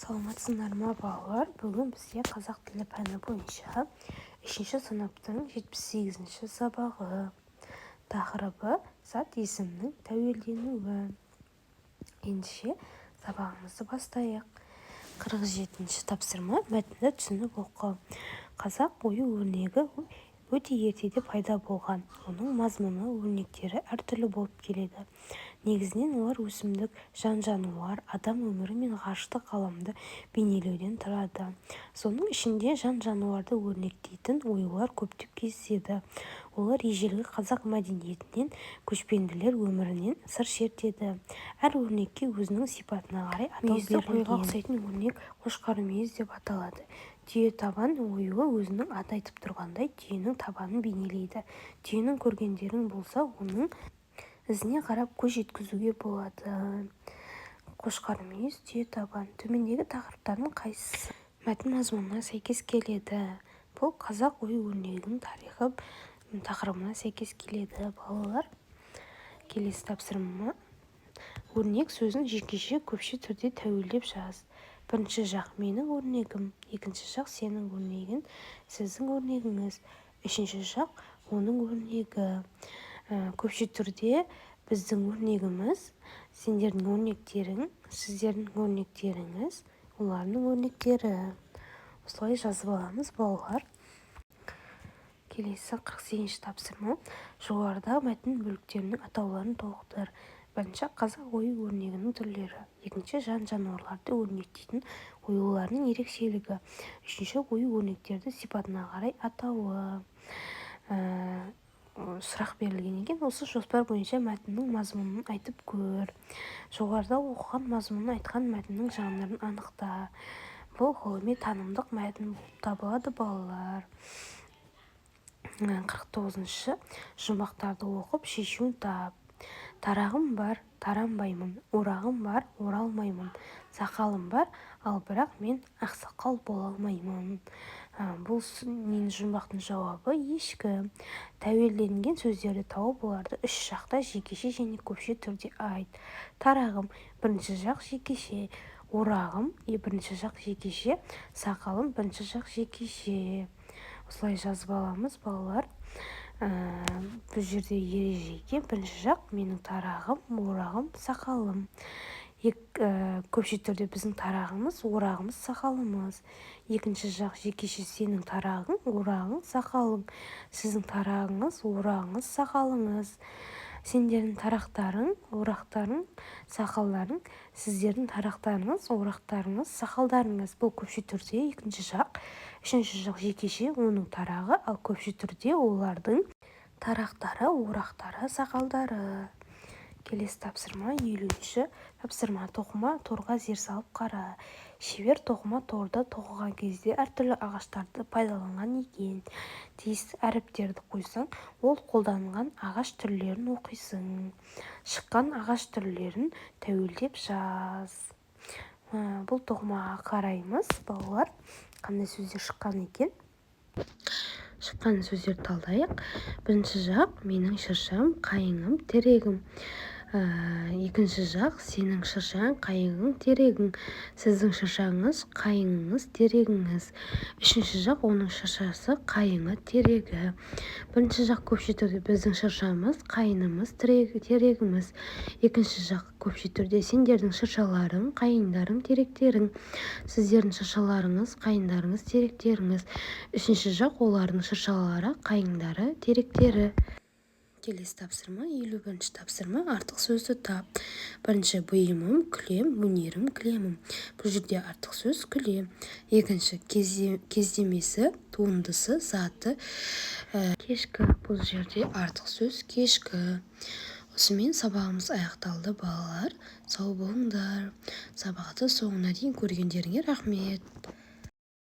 Саламатсыңдар ма, балалар! Бүгін бізде қазақ тілі пәні бойынша үшінші сыныптың 78-ші сабағы. Тақырыбы: зат есімнің тәуелденуі. Ендеше, сабағымызды бастайық. 47-ші тапсырма. Мәтінді түсініп оқы. Қазақ ою-өрнегі өте ертеде пайда болған. Оның мазмұны, өрнектері әртүрлі болып келеді. Негізінен олар өсімдік, жан-жануар, адам өмірі мен ғарыштық ғаламды бейнелеуден тұрады. Соның ішінде жан-жануарды өрнектейтін оюлар көптеп кездеседі. Олар ежелгі қазақ мәдениетінен, көшпенділер өмірінен сыр шертеді. Әр өрнекке өзінің сипатына қарай атау Мүйізді қойға берілген. Ұқсайтын өрнек қошқармүйіз деп аталады. Түйетабан оюы өзінің аты айтып тұрғандай, түйенің табанын бейнелейді. Түйенің көргендерің болса, оның ізіне қарап көз жеткізуге болады. Қошқармүйіз, түйетабан. Төмендегі тақырыптардың қайсысы мәтін мазмұнына сәйкес келеді? Бұл «Қазақ ою-өрнегінің тарихы» тақырыбына сәйкес келеді, балалар. Келесі тапсырма. Өрнек сөзін жекеше, көпше түрде тәуелдеп жаз. Бірінші жақ: менің өрнегім, екінші жақ: сенің өрнегің, сіздің өрнегіңіз, үшінші жақ: оның өрнегі. Көпше түрде: біздің өрнегіміз, сендердің өрнектерің, сіздердің өрнектеріңіз, олардың өрнектері. Осылай жазып аламыз, балалар. Келесі, 48-ші тапсырма. Жоғарыдағы мәтін бөліктерінің атауларын толықтыр. Бірінші: қазақ ою-өрнегінің түрлері. Екінші: жан-жануарларды өрнектейтін оюларының ерекшелігі. Үшінші: ою-өрнектерді сипатына қарай атауы. Сұрақ берілген екен: осы жоспар бойынша мәтіннің мазмұнын айтып көр. Жоғарыда оқыған мазмұнын айтқан мәтіннің жанрын анықта. Бұл ғылыми танымдық мәтін болып табылады, балалар. 49-шы. Жұмбақтарды оқып, шешуін тап. Тарағым бар, таранбаймын, орағым бар, оралмаймын, сақалым бар, ал бірақ мен ақсақал бола алмаймын. Бұл ненің жұмбақтың жауабы? Ешкі. Тәуелденген сөздерді тауып, оларды үш жақта жекеше және көпше түрде айт. Тарағым — бірінші жақ жекеше, орағым — бірінші жақ жекеше, сақалым — бірінші жақ жекеше. Осылай жазып аламыз, балалар. Бұл жерде ереже екен: бірінші жақ менің тарағым, орағым, сақалым. Көпше түрде: біздің тарағымыз, орағымыз, сақалымыз. Екінші жақ жекеше: сенің тарағың, орағың, сақалың, сіздің тарағыңыз, орағыңыз, сақалыңыз, сендердің тарақтарың, орақтарың, сақалдарың, сіздердің тарақтарыңыз, орақтарыңыз, сақалдарыңыз. Бұл көпше түрде, екінші жақ. Үшінші жақ жекеше: оның тарағы, ал көпше түрде олардың тарақтары, орақтары, сақалдары. Келесі тапсырма, 50-ші тапсырма. Тоқыма торға зер салып қара. Шебер тоқыма торды тоқыған кезде әртүрлі ағаштарды пайдаланған екен. Тиісті әріптерді қойсаң, ол қолданған ағаш түрлерін оқисың. Шыққан ағаш түрлерін тәуелдеп жаз. Бұл тоқымаға қараймыз, балалар, қандай сөздер шыққан екен. Шыққан сөздерді талдайық. Бірінші жақ: менің шыршам, қайыңым, терегім. Екінші жақ: сенің шыршаң, қайыңың, терегің, сіздің шыршаңыз, қайыңыңыз, терегіңіз. Үшінші жақ: оның шыршасы, қайыңы, терегі. Бірінші жақ көпше түрде: біздің шыршамыз, қайыңымыз, терегіміз. Екінші жақ көпше түрде: сендердің шыршаларың, қайыңдарың, теректерің, сіздердің шыршаларыңыз, қайыңдарыңыз, теректеріңіз. Үшінші жақ: олардың шыршалары, қайыңдары, теректері. Келесі тапсырма, 51-ші тапсырма. Артық сөзді тап. Бірінші: бұйымым, күлем, өнерім, кілемім. Бұл жерде артық сөз күлем. Екінші: кездемесі, туындысы, заты, кешкі. Бұл жерде артық сөз кешкі. Осымен сабағымыз аяқталды, балалар. Сау болыңдар! Сабақты соңына дейін көргендеріңе рахмет.